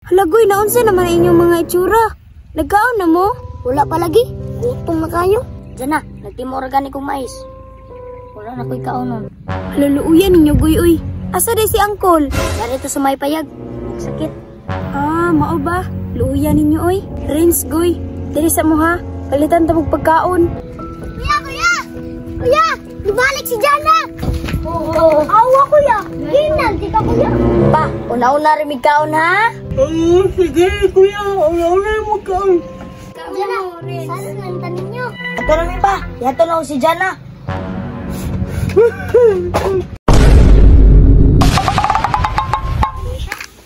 Halagoy, naunsa naman ang inyong mga itsura? Nagkaon na mo? Wala pa lagi. Gutom na kayo. Diyan na, nagtimura gani kong mais. Wala na ko'y kaonon. Haluluuyan ninyo, goy, uy. Asa day si Angkol? Narito sa may payag. Sakit. Ah, mao ba? Luuyan ninyo, oy. Renz, goy. Dili sa mo ha. Palitan ta mong pagkaon. Kuya, kuya! Kuya! Ibalik si Jana! Oo. Awa, kuya. Ginang, di ka, kuya. Pa, una-una rin may kaon, ha? Oo, sige, kuya. Una-una rin may kaon. Jana, sana lang tanin nyo. Ito namin pa. Yato na si Jana.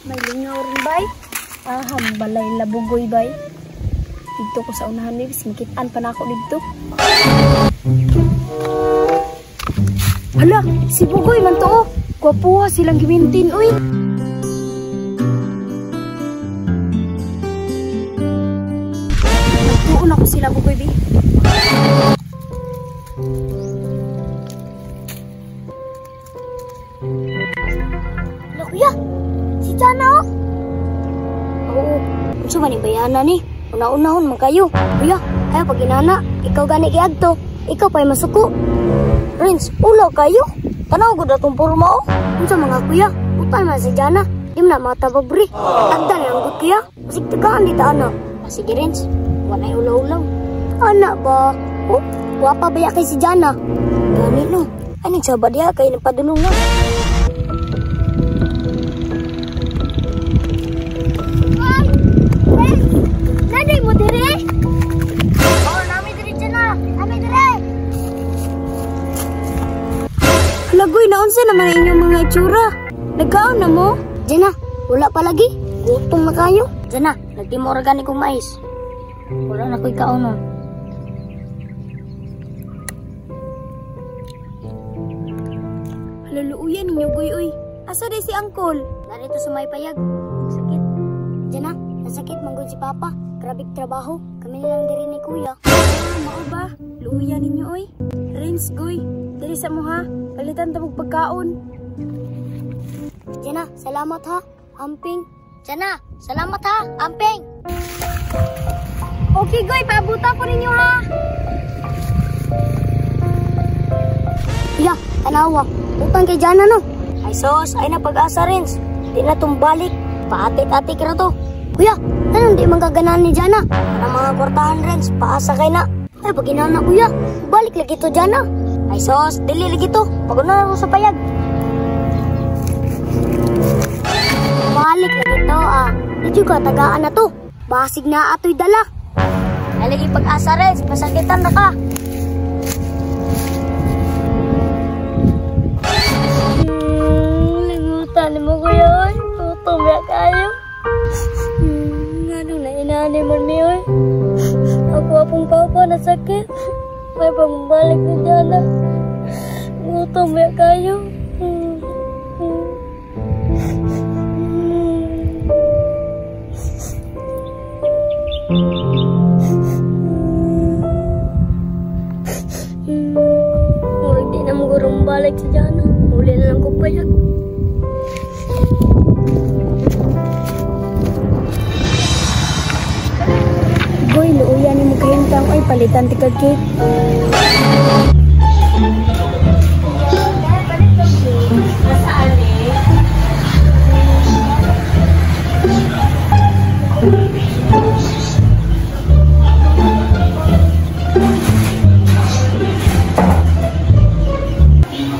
May lingaw rin, bay. Aham, balay labugoy, bay. Dito ko sa unahan, babes. Makitaan pa na ako dito. Hala, si Bugoy man to, oh. Gwapuha silang gimintin, uy. Nagtuon ako sila, Bugoy, bi. Hala, kuya. Si Jana, oh. Oo. Unsa man ibayana ni? Una-unahon man kayo. Kuya, ayaw pag inana. Ikaw gani kiagto. Ikaw pa'y masuko. Renz, ulaw kayo. Tanaw gud atong porma, oh. Unsa mga kuya? Utan man si Jana. Di man na matabag, bre. Tagdan lang gud kuya. Basig tagaan di ta ana. Sige, Renz. Walay ulaw-ulaw. Ana ba? Oh, wapa ba ya kay si Jana? Gani no. Ay nagsaba diha kay nagpadulong na. Nanay mo dire? Oh, nami dire Jana. Nami dire. Halagoy, naunsa naman ang inyong mga itsura? Nagkaon na mo? Jana, wala pa lagi. Gutom na kayo. Jana, nagtimura gani kong mais. Wala na ko'y kaonon. Haluluuyan ninyo, goy, uy. Asa day si Angkol? Narito sa may payag. Sakit. Jana, nasakit manggod si Papa. Grabing trabaho. Kami na lang diri ni Kuya. Ah, mao ba? Luuyan ninyo, oy. Renz, goy. Dili sa mo ha. Palitan ta mong pagkaon. Jana, salamat ha. Amping. Jana, salamat ha. Amping. Okay, goy. Paabutan ko ninyo ha. Kuya, tanawa. Utang kay Jana no. Ay sos, ay napag-asa, Renz. Di na tumbalik. Paatik-atik ra to. Kuya, anong di man kaganahan ni Jana? Para mga kwartahan, Renz, paasa kay na. Ay, pag inana, kuya, balik lagi to, Jana. Ay sos, dili lagi to. Pag-una na ko sa payag. Balik lagi to, ah. Di ka tagaan na to. Basig na ato'y dala. Ay lagi pag-asa, Renz, pasakitan na ka. Lingutan mo, kuya. Gutom ya kayo. Ano na inaanay man mi, oy. Ako apong papa nasakit. May pambalik ko Jana. Gutom ya kayo. Murag di na mo gurong balik sa Jana. Uli na lang ko payag. Goy, luuyan ni mo kahintang, oy, palitan ti kag cake.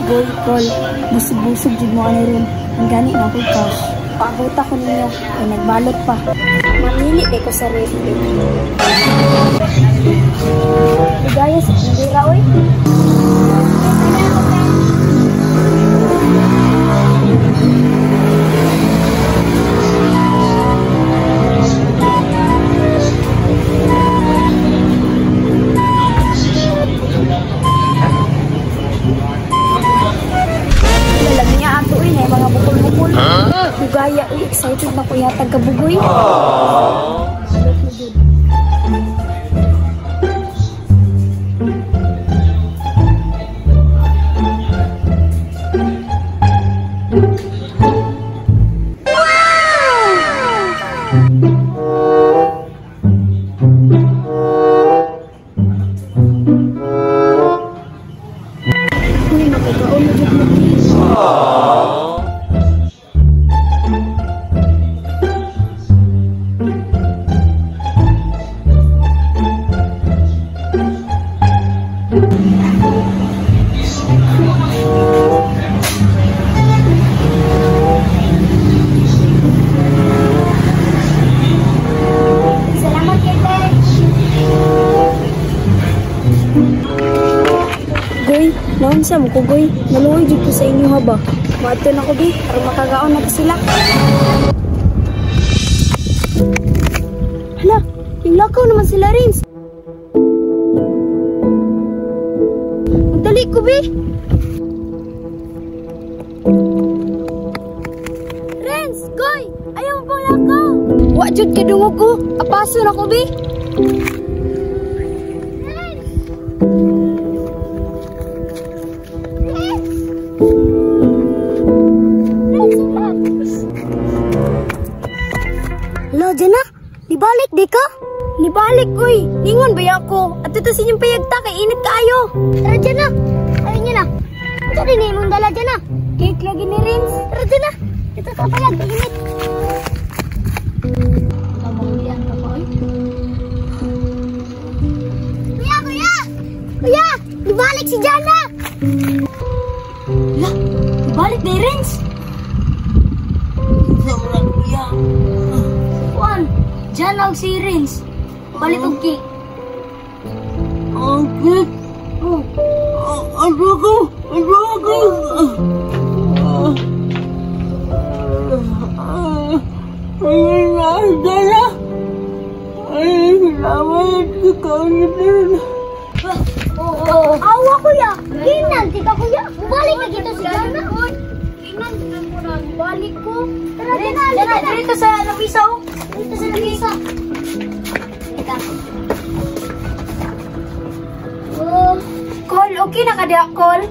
Goy, kol, busog-busog jud mo ani ron. Ang gani na ako'y cash. Paabot ako ninyo, ay nagbalot pa. Mamili day ko sa ref. Ligaya sa kindira, oy. Alam niya ato, oy, na mga bukol-bukol. Bugaya, uy, excited na ko yatag kabugoy. Wow! Uy, makakaon na jud mo, please. Salamat kay Te. Goy, naunsa mo ko, Goy. Naluoy jud ko sa inyo ha ba. Maadto na ko, bi, aron makagaon na ta sila. Hala, lakaw naman sila, Rins. Magdali ko, bi. Rins, Goy, ayaw mo pong lakaw. Wa jud kadungog ko. Apaso na ko, bi. Lo, Jana, nibalik di ka? Nibalik, uy. Ningon ba ako? At ito sa inyong payagta kay init kaayo. Tara, Jana. Ayun niya na. Ito rin imong dala, Jana. Cake lagi ni Rins. Tara, Jana. Ito sa payag, init. Kuya, kuya! Kuya, nibalik si Jana! Lah, nibalik ni Rins. Sa kuya. Juan, Jana og si Rins. Balik og cake. Ang cake. Oh, Ano ko? Ano ko? Ay, Jana. Ay, salamat sa kaunit. Awa kuya. Ginan di ka kuya. Balik na gito si Jana. Ginan mo na balik ko. Tara, Jana, Jana, halika na. dito sa lamisa oh. Dito sa lamisa. Halika. Oh, Call, okay na ka diha, call.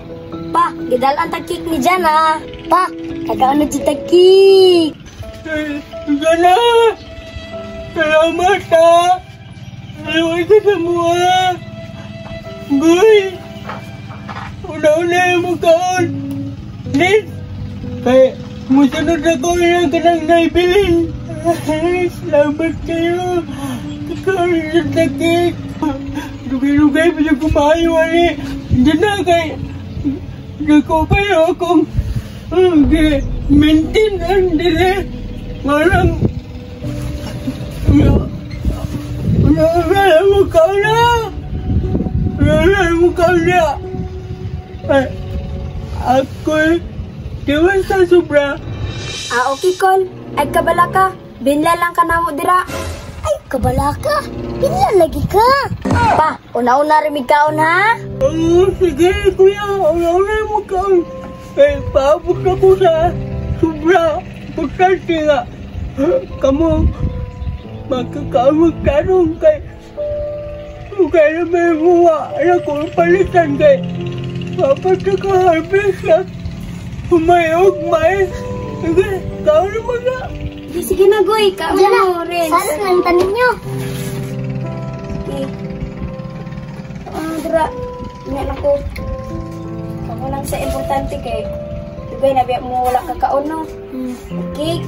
pa, gidalan tag cake ni Jana. Pa, kagaon na jud tag cake. Jana! Salamat ha! Salamat ka sa mga! Goy! Una-una yung mukhaan! Liz! Kaya, musunod ako yung kanang naibilin! Salamat kayo! Ikaw yung cake! Lugay-lugay pa siya kumayo, ani! Jana, kay... Nagkupay akong... Maintain ang dili! Parang... Wala mo ka na! Wala mo ka na! Ay, ako'y tiwan sa sobra. Ah, okay, call. Ay, kabala ka. Binla lang ka namo dira. Ay, kabala ka. Pinla lagi ka. Pa, una-una rin kaon ha. Oo, sige kuya. Una-una mo ka. Eh, paabot ako sa sobra. Importante nga. Kamu, magkakaamag tanong kay... Kaya naman mo anak ko palitan kay... Papat na ka-harvest na. Humayog, mais. Sige, kao naman na. Sige na, Goy. Kaon Jana, mo, Rins. sana lang tanin nyo. Okay. Ah, dira. Ingat ako. Ako lang sa importante kay dugay na biya mo wala ka kaon no. Cake.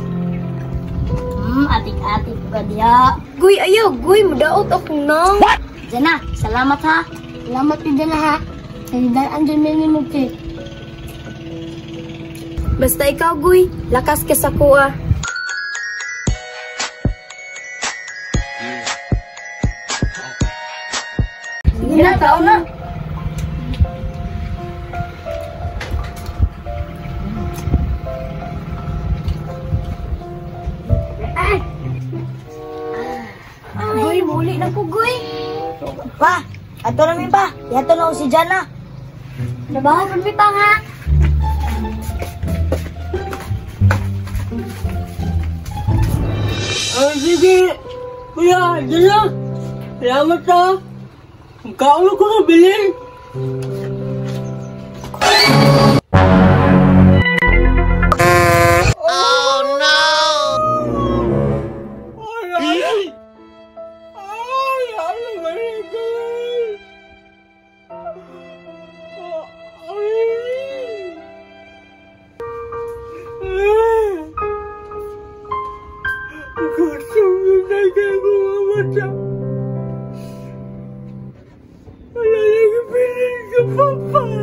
Atik-atik ko ka diha. Goy, ayaw, Goy, mudaot ako nang. Jana, salamat ha. Salamat din Jana ha. Nagdalaan dyan may mo cake. Basta ikaw, Goy, lakas ka sa kuha. Sige na, kaon na. Goy, muli na ko, Goy. Pa, ato na mi pa. Yato na ko si Jana. Trabaho pud mi pa ha. Ah, sige. Kuya, Jana. Salamat ha. Ang kaon ko na bilin. Oh no! Bata. Wala lang ibilin ka, Papa.